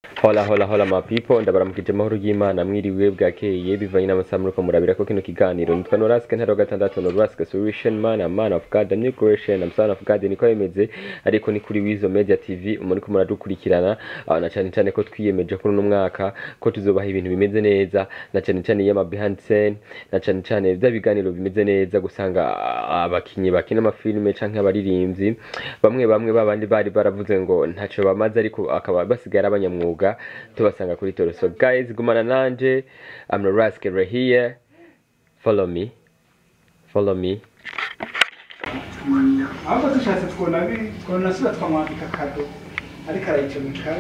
Hola hola hola my people, ndabaramukije amahoro y'Imana, mwiriwe, bwakeye, bivanye n'amasaha muriko murabira ko kino kiganiro. Nitwa Noraske Ntaro gatandatu, Noraske Solution Man, a man of God, I'm new creation, I'm son of God. Niko bimeze, ariko ni kuri Wizo Media TV muriko muradukurikirana, na cyane cyane ko twiyemeje kuri uno mwaka ko tuzobaha ibintu bimeze neza, na cyane cyane y'ama behind scene, na cyane cyane bya biganiro bimeze neza, gusanga abakinyi bakina amafilme canke abaririmbyi bamwe bamwe babandi bari baravuze ngo ntacyo bamaze, ariko akaba basigaye ari abanyamwuga, tubasanga kuri toro. So guys, gumana nanje, I'm Noraske right here, follow me, follow me. Ahubwo dushatse twonasubira twamwambika cadeau, ariko arayicomeka.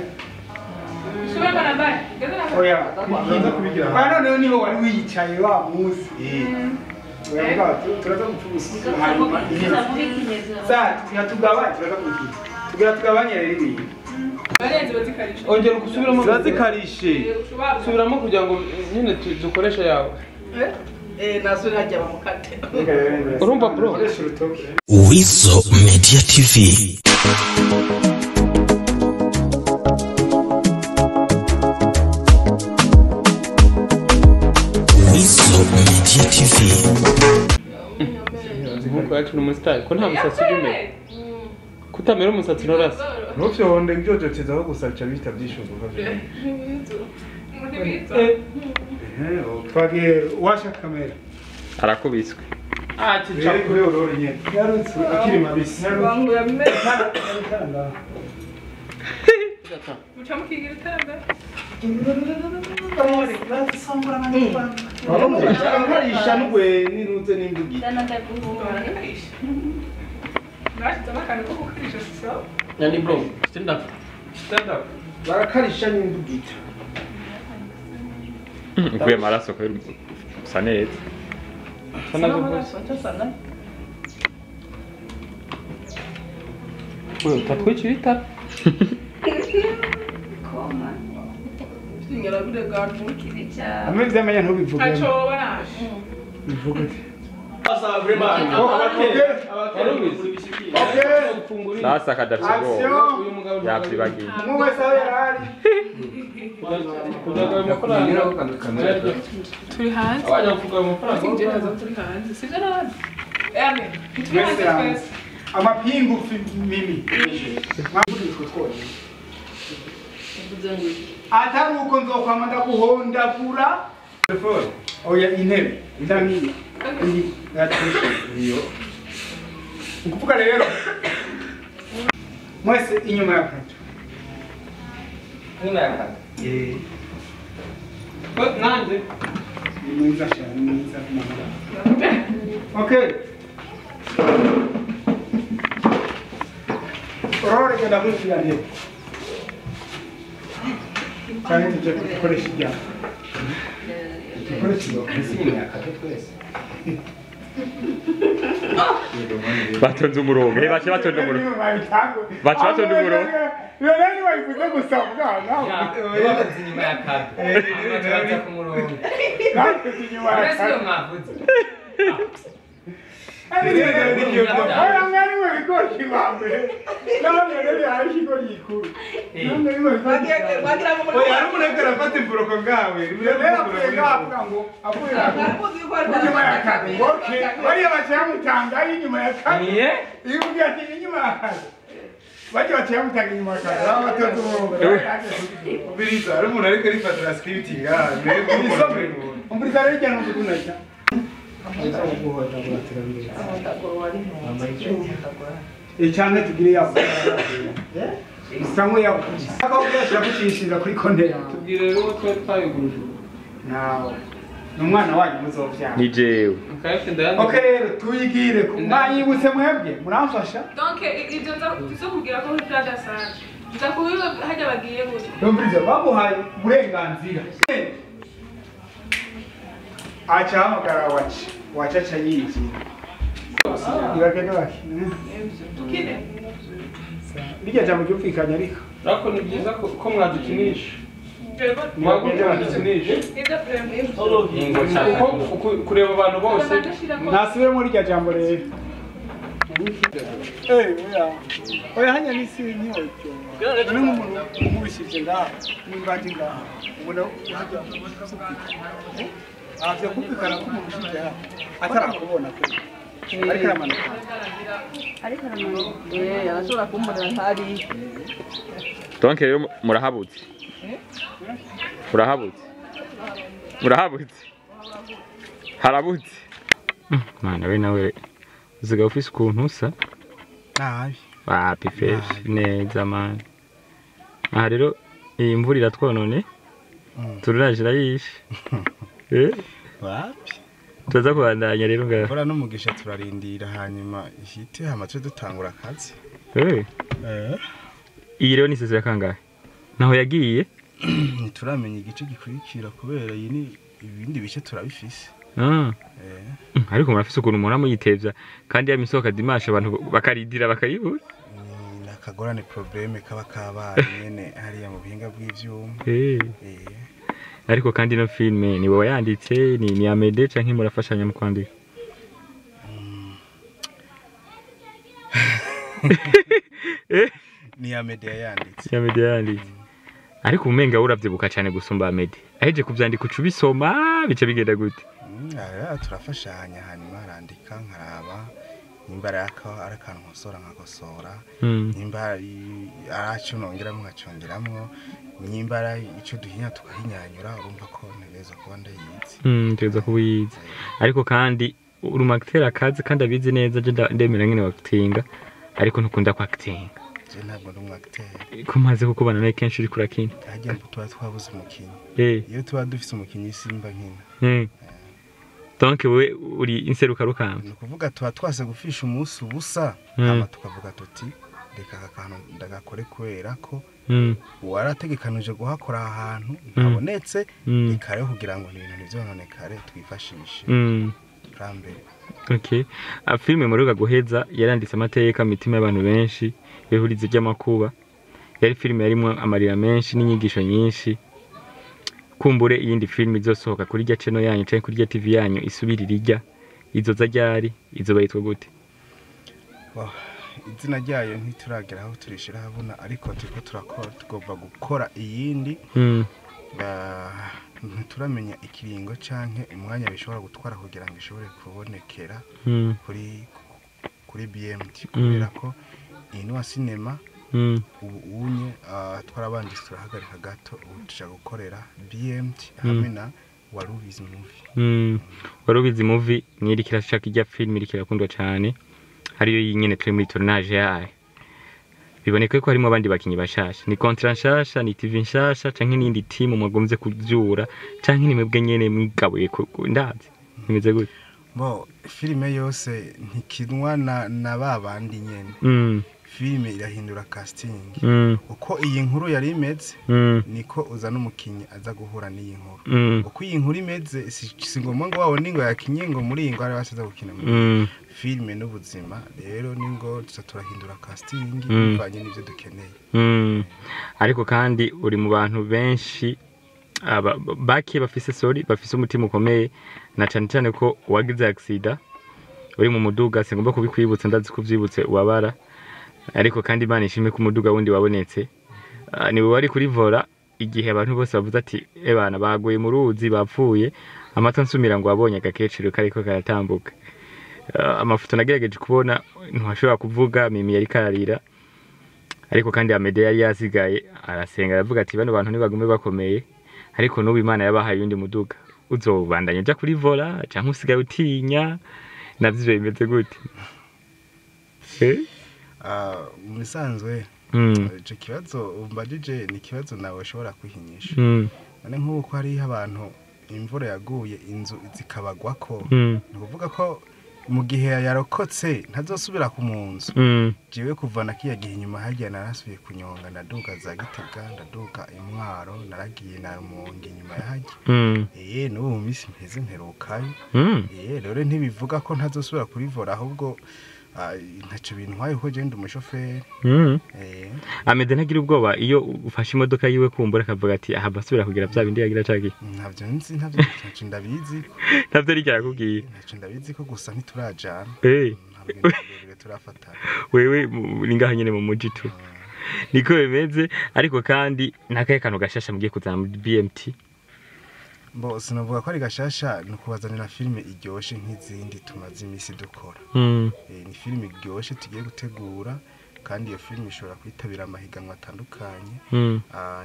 Oya. Nza kubigira. Ba noneho niho wari wiyicaye wa munsi. Oya, mugabo turaza gupfa hanyuma sa tugatugabanye, turaza kubigira tugira tugabanye rero ibintu. Ongera gusubiramo. Ziba zikarishe. Subiramo kugira ngo nyine dukoreshe yawe. Nasuri hajya bamukate. Urumva, bro? Koresha urutoki. Wizo Media TV. Wizo Media TV. Nkuko yacu ni umusitari ko nta musatsi ujya umera, kutamera umusatsi norasi. Ntuvyonde byojotezaho gusa, bica bihita byishuka. Twagiye, washa kamera. Arakubiswe. Ah. Rero kuri orore nyene. Yarutse. Akiri mabisi. Bangura. Nkarisha n'ugwe n'intuze n'imbugi. Nani bro, stand up, stand up. Barakarisha n'imbugita. Uvuye amaraso kubera usa neza. Asa nabi rwose. We utatwikira itara. Amwe vyamenya ntubivuge, bivuge. Warubizi. Okay. Sasa kadafite ubwoba. Action. Uyu mugabo Yavyibagiye. Umwe wese aho yari ari. Kugira ayo mafaranga. Turi hanze. Wajya kuvuga ayo mafaranga. Nje turi hanze, sivyo? Nabi eme turi Twese hanze. Hanze. Twese. Amapingu mimi mwavugitwe twonyine, atari uko nzokwama ndaguhondagura. Telefone. Oya, intebe ndamiye iyi yatushe. Iyo. Ukuvuga rero mwese inyuma ya kato. Eh. Nanjye. Ni mwiza cyane, ni mwiza mama. Okay, Aurore, genda kuri iriya ntebe cyane, tujye gukoresha ijyana dukoresha iyo. Twese. Batonze umurongo, eh, bace batonda umurongo. Baca batonda umurongo. Rero ntibabivuze gusa bwana. Bavuze inyuma ya cadeau, baca ku murongo. Natwe inyuma ya Uretse iyo kato. mwavuze. Oya, mwari we bigori wa mbere none rero yaje ikigori gikuru none bimwe bigori. Oya, hari umuntu ariko arafata imboroko ngawe. Rero avuye ngaho avuga ngo avuye inyuma ya cadeau ngo okay, bariya baciyamutanga inyuma ya cadeau. Iyo umbwiye ati inyuma ya cadeau, bajya baciyamutanga inyuma ya cadeau, baba batonze umurongo. Ubiriza, hari umuntu ariko arifatira script ngawe. Isome umviriza rero ijyana ukuntu cyangwa tugire yabo cyangwa yabo akakubwira kucishiriza kuri konti yawe. Tubwire rero uwo twari twayiguruje. Nawe ni umwana wanyu muzovyara. Ni jewe. Akayafite ndayandika. Okay, rero tuyigire mwanyibutse mwebwe muramfasha. Donc ibyo nza tuzokubwira ko byadasanzwe, nza kubiba hajya bagiye gutya. Numviriza, bamuhaye uburenganzira, aca ahamagara waca waca aca yinjira, ntibagende bakina. Tukine. Rirya jambo ryumvikanye ariko. Ariko ni byiza ko mwadukinisha. Yego. Mwagomba mwadukinisha. Nibyo prem. Ingo cyane. Kuko kureba abantu bose. Nasubiremo rirya jambo rero. Eh, oya oya, hanya nisi ntiwocyo. None nk'umuntu umubishije ngaha nimba ngaha ubona hajya avyo kumvikana ko umuntu ushije aha atarakubona pe ariko aramanuka arashobora kumbona ntari. Donc rero murahabutse. Murahabutse. Murahabutse. Harabutse. Mana we nawe uziga ufise ukuntu usa. Nabi. Wapi fresh neza man. Aha rero iyi mvura iratwonone. Tururaje irayishe. Wapi? Tuza kubandanya rero ngaho. Mvura n'umugisha turarindira hanyuma ihite hama tuje dutangura akazi. Iyi rero ni sezo ya kangahe? Naho yagiye? Ntituramenya igice gikurikira kubera iyi ni ibindi bice turabifise. Ariko murafise ukuntu muhora muyitevya kandi ya misoka dimanche abantu bakaridira bakayibura. Ni akagorane probleme kaba kabaye nyene hariya mu bihinga bw'ivyuma. Ariko kandi no filme ni wowe yanditse ni Amede canke murafashanya mu kwandika? Ni Amede yanditse. Ni Amede yanditse. Ariko umenga uravyibuka cyane gusumba Amede. Aheje kuvyandika uca ubisoma bice bigenda gute? Turafashanya hanyuma arandika nkaraba nimba ari akantu nkosora nkakosora, nimba ari aco nongeramwo nkacongeramwo, nimba ari ico duhinya tukahinyanyura, urumva ko ntegerezwa kuba ndayizi. Ntegerezwa kuba uyizi. Ariko kandi uri umu acteur akazi kandi abizi neza, je ndemera nyene wakitinga ariko ntukunda kwakitinga. Je ntabwo ndi umu acteur. Ko maze kukubana nawe kenshi uriko urakina. Harya tuba twabuze umukinyi. Iyo tuba dufise umukinyi simba nkina. Donc wewe uri inseruka rukamba. Ni ukuvuga tuba twase gufisha umunsi ubusa hama tukavuga tuti reka aka kantu ndagakore kubera ko uwarategekanije guhakora ahantu ntabonetse, reka rero kugira ngo ibintu ntivyononekare twifashishe. Rambe. Okay. Filme muruga guheza yaranditse amateka mu mitima y'abantu benshi, ihurizo ry'amakuba. Yari filme yarimwo amarira menshi n'inyigisho nyinshi. Kumbure iyindi filme izosohoka kuri rya channel yanyu canke kuri rya TV yanyu isubirira irya izoza ryari izoba yitwa gute? Izina ryayo ntituragera aho turishira habona, ariko turiko turakora tugomba gukora iyindi. Ntituramenya ikiringo canke umwanya bishobora gutwara kugira ngo ishobore kubonekera kuri BMT, kubera ko ino cinema ubu unye twarabanje turahagarika gato, ubu tuja gukorera BMT hamwe na Warubizi Movie. Warubizi Movie nyiri kirashaka ijya film iri kirakundwa cyane, hariyo yinyene turi muri tournage yayo. Biboneka ko harimo abandi bakinyi bashasha. Ni contrat nshasha, ni TV nshasha canke n'indi team mwagombye kuvyura canke ni mwebwe nyene mwigabuye ndazi. Nimeze gute? Bo filime yose ntikinwa na babandi nyene. Filime irahindura casting. Uko iyi nkuru yari imeze niko uzana umukinyi aza guhura n'iyi nkuru. Uko iyi nkuru imeze si ngombwa ngo wabone ngo yakinye ngo muri iyi ngo ari basaza gukina muri filime n'ubuzima. Rero ningo tuza turahindura casting bivanye n'ivyo dukeneye. Ariko kandi uri mu bantu benshi bake bafise sorry bafise umutima ukomeye, na cyane cyane ko wagize accident uri mu muduga, singomba kubikwibutsa ndazi kuvyibutse ubabara. Ariko kandi Imana ishimwe ko umuduga wundi wabonetse. Ni wowe wari kuri vola igihe abantu bose bavuze ati ebana baguye mu ruzi bapfuye, amata nsumira ngo wabonye agakecuru kariko karatambuka. Amafoto nagerageje kubona ntwashobora kuvuga, Mimi yari kararira. Ariko kandi Amede yari yasigaye arasenga aravuga ati bano bantu nibagume bakomeye. Ariko n'ubu Imana yabahaye undi muduga, uzobandanya uja kuri vola canke usigaye utinya? Navyo bimeze gute? Mu bisanzwe ico kibazo umbajije ni kibazo nawe ushobora kwihinyisha. None nk'uko hariho abantu imvura yaguye inzu zikabagwako, ni ukuvuga ko mu gihe yarokotse ntazosubira ku munzu. Jewe kuva na kiya gihe inyuma harya narasubiye kunyonga, ndaduga za Gitega, ndaduga Imwaro, naragiye na Rumonge inyuma ya harya. N'ubu mu minsi mpeze mperukayo. Rero ntibivuga ko ntazosubira kuri vola, ahubwo ntacyo bintwaye kuko je ndi umushoferi. Amede ntagira ubwoba iyo ufashe imodoka yiwe kumbura akavuga ati aha basubira kugira bya bindi yagira caki? Ntavyo nzi, ntavyo ntacyo ndabizi. Ntavyo ariko arakubwiye? Ntacyo ndabizi ko gusa ntiturajana. Ntabwo turafatana. Wewe ni ngaha nyene mu muji tu. Niko bimeze. Ariko kandi nakaye kantu gashasha mugiye kuzana muri BMT. Bo sinavuga ko ari gashasha, ni ukubazanira filime iryoshe nk'izindi tumaze iminsi dukora. Ni filime iryoshe tugiye gutegura, kandi iyo filime ishobora kwitabira amahiganwa atandukanye.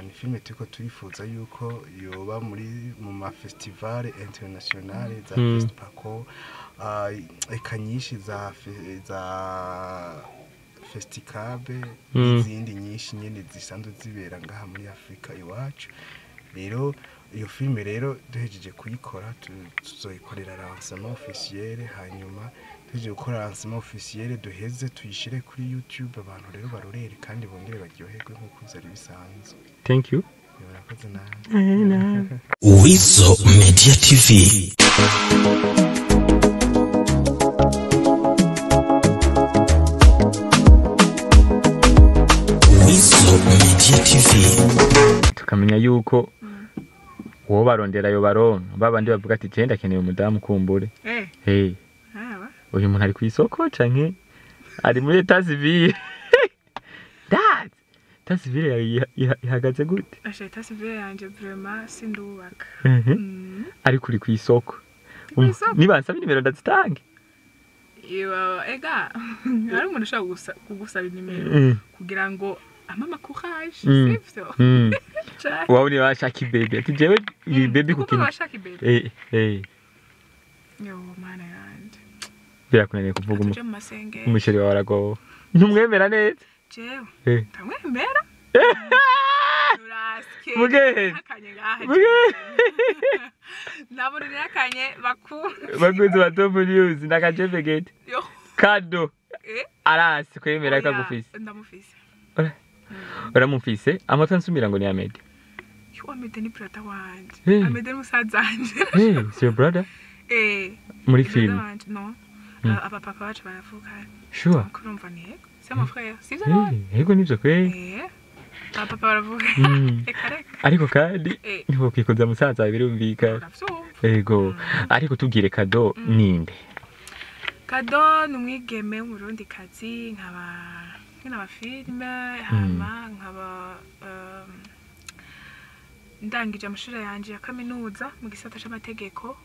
Ni filime turiko turifuza yuko yoba muri mu ma festival internationale za Festipaco, eka nyinshi za Festicabe n'izindi nyinshi nyene zisanzwe zibera ngaha muri Afrika iwacu. Rero iyo filime rero duhejeje kuyikora tuzoyikorera lancement officiel, hanyuma duhejeje gukora lancement officiel duheze tuyishire kuri YouTube, abantu rero barorere kandi bongere baryoherwe nk'uko vyari bisanzwe. Thank you. Murakoze nawe. Weasel Media TV. Weasel Media TV. Tukamenya yuko uwo barondera yo baronka babandi bavuga ati je ndakeneye umudamu kumbure. Uyu muntu ari ku isoko canke ari muri état civil? Dad, état civil ihagaze gute? Asha état civil yanje vraiment sindubaka. Ari kuri ku isoko. Niba nsaba nimero ndazitange. Iwa ega hari umuntu ushaka kugusaba inimero kugira ngo amama courage, sivyo? Wawe ni washaka baby. Ati jewe baby kukintu. Washaka baby. Yo mana yanje. Birakunaniye kuvuga umusheri wawe aragowe. Ntumwemera neza? Jewe. Ndamwemera. Nuraske. Mugenzi. Nabona yakanye bakunzi. Bakunzi ba Top News ndakajebe gate. Yo. Kado. Arasi kwemera ko agufise. Ndamufise. Uramufise amatwi nsumira ngo ni Amede. Yo Amede ni brother wanje. Amede ni musaza wanje. Hey, is your brother? Muri film. No. Aba papa bacu baravukana. Sure. Kurumva ni yego. C'est mon frère. Sivyo none? Yego nivyo kwe. Aba papa baravukana. Eka reka. Ariko kandi niho kwikoza musaza birumvikana. Yego. Ariko tubwire Kado ninde? Kado ni umwigeme w'umurundi kazi nkaba nkina filime, hama nkaba ndangije amashuri yanje ya kaminuza mu gisata c'amategeko.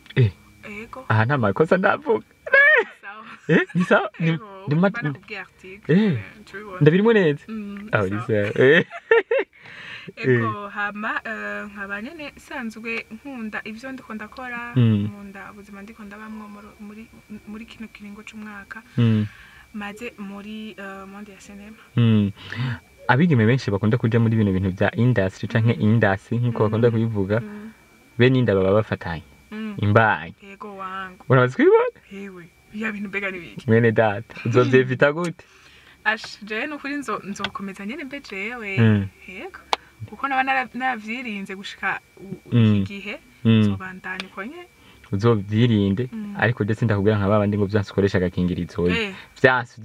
Ego. Aha nta makosa ndavuga. Ni sawa. Ni ndabirimo neza. Aho ni sawa. Ego hama nkaba nyene sanzwe nkunda ivyo ndiko ndakora, nkunda ubuzima ndiko ndabamwo muri kino kiringo c'umwaka. Maze muri monde ya cinema. Abigeme benshi bakunda kuja muri bino bintu vya industry canke industry nkuko bakunda kubivuga. Bene inda baba bafatanye. Imbanyi. Yego wangu. Urabazi kubibona? Hewe, ya bintu mbega ni biki? Mwene data, uzovyevita gute? Ash, jewe nukuri nzokomeza nyene mbe jewe. Yego. Kuko naba naravyirinze gushika iki gihe, nzobandanya uko nyene. Uzovyirinde, ariko ndetse ndakubwira nka babandi ngo vyanse ukoresha agakingirizo. Vyanse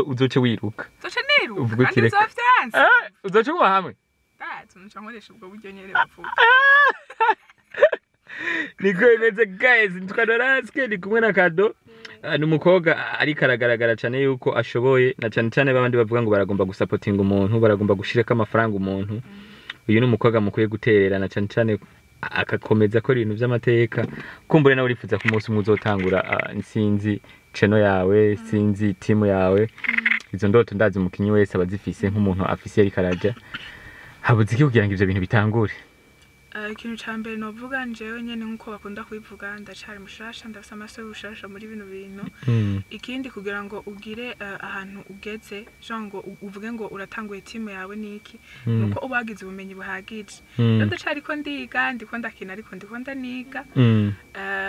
uzoce wiruka. Uzoce niruka. Kandi uzovyanse. Uzoce kuba hamwe. Data, nca nkoresha ubwo buryo nyene bavuga. Niko imeze guys, nitwa ni kumwe na Kado. Ni umukobwa ariko aragaragara cyane yuko ashoboye, na cyane cyane babandi bavuga ngo baragomba gusapotinga umuntu, baragomba gushireka amafaranga umuntu. Uyu ni umukobwa mukwiye gutererana cyane cyane akakomeza akora ibintu by'amateka. Kumbure nawe urifuza ko umunsi umwe uzotangura sinzi channel yawe, sinzi team yawe. Izo ndoto ndazi umukinyi wese abazifise nk'umuntu afise ariko araja. Habuze iki kugira ngo ivyo bintu bitangure? Ikintu ca mbere novuga njewe nyene nkuko bakunda kubivuga, ndacari mushasha, ndafise amaso y'ubushasha muri bino bintu. Ikindi kugira ngo ugire ahantu ugeze, genre ngo uvuge ngo uratanguye team yawe niki, nuko ubagize ubumenyi buhagije. Ndacariko ndiga, ndiko ndakina ariko ndiko ndaniga.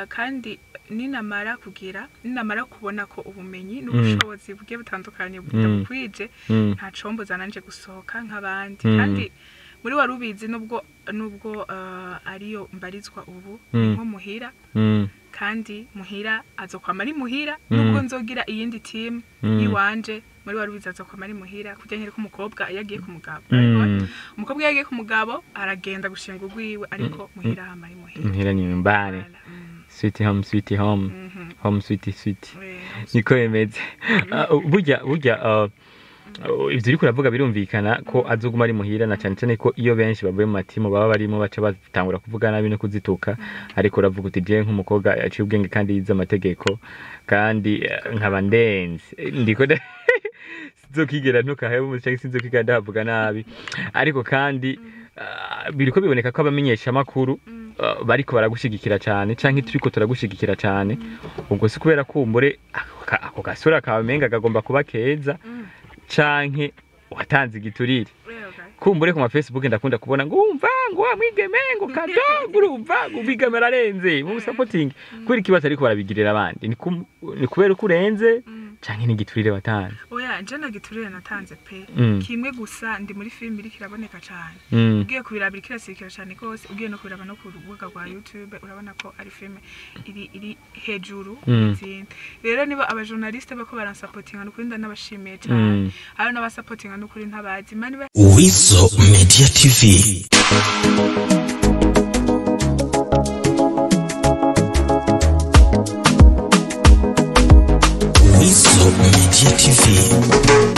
Kandi ninamara kugira, ninamara kubona ko ubumenyi n'ubushobozi bugiye butandukanye butakwije, nta comboza nanje gusohoka nk'abandi. Kandi muri warubizi nubwo ariyo mbarizwa ubu nko muhira, kandi muhira azokwama ari muhira, nubwo nzogira iyindi team iwanje, muri warubizi azokwama ari muhira kujya nyereka umukobwa yagiye ku mugabo. Umukobwa yagiye ku mugabo aragenda gushinga urwiwe, ariko muhira hama ari muhira. Muhira ni nyumbani. Sweet home, sweet home. Home sweet sweet. Niko bimeze. Burya Ivyo uriko uravuga birumvikana ko azoguma ari muhira, na cane cane ko iyo benshi bavuye mu matimu baba barimo baca batangura kuvuga nabi no kuzituka. Ariko uravuga uti jewe nk'umukobwa yaciye ubwenge kandi yize amategeko kandi nkaba ndenze, ndiko sinzokigera ntukahebu canke sinzokigera ndahavuga nabi. Ariko kandi biriko biboneka ko abamenyeshamakuru bariko baragushigikira cane, canke turiko turagushigikira cane. Ubwo si kubera kumbure ako gasura kawe menga kagomba kuba keza, canke watanze igiturire? Kumbure ku ma Facebook ndakunda kubona ngo umva ngo wa mwigeme ngo kadogo, urumva ngo umwigeme ararenze mu supporting. Kubera ikibazo ariko barabigirira abandi, ni kubera uko urenze canke ni igiturire watanze? Oya, nje nagiturire natanze pe. Kimwe gusa, ndi muri filime iriko iraboneka cane. Ugiye kubiraba iriko irasirikira cane rwose, ugiye no kubiraba no ku rubuga rwa YouTube urabona ko ari filime iri hejuru y'izindi. Rero niba abajournaliste bako baransapotinga, nukuri ndanabashimiye cane. Hari n'abasapotinga nukuri ntabazi. Imana ibahe. Weasel Media TV. Weasel Media TV.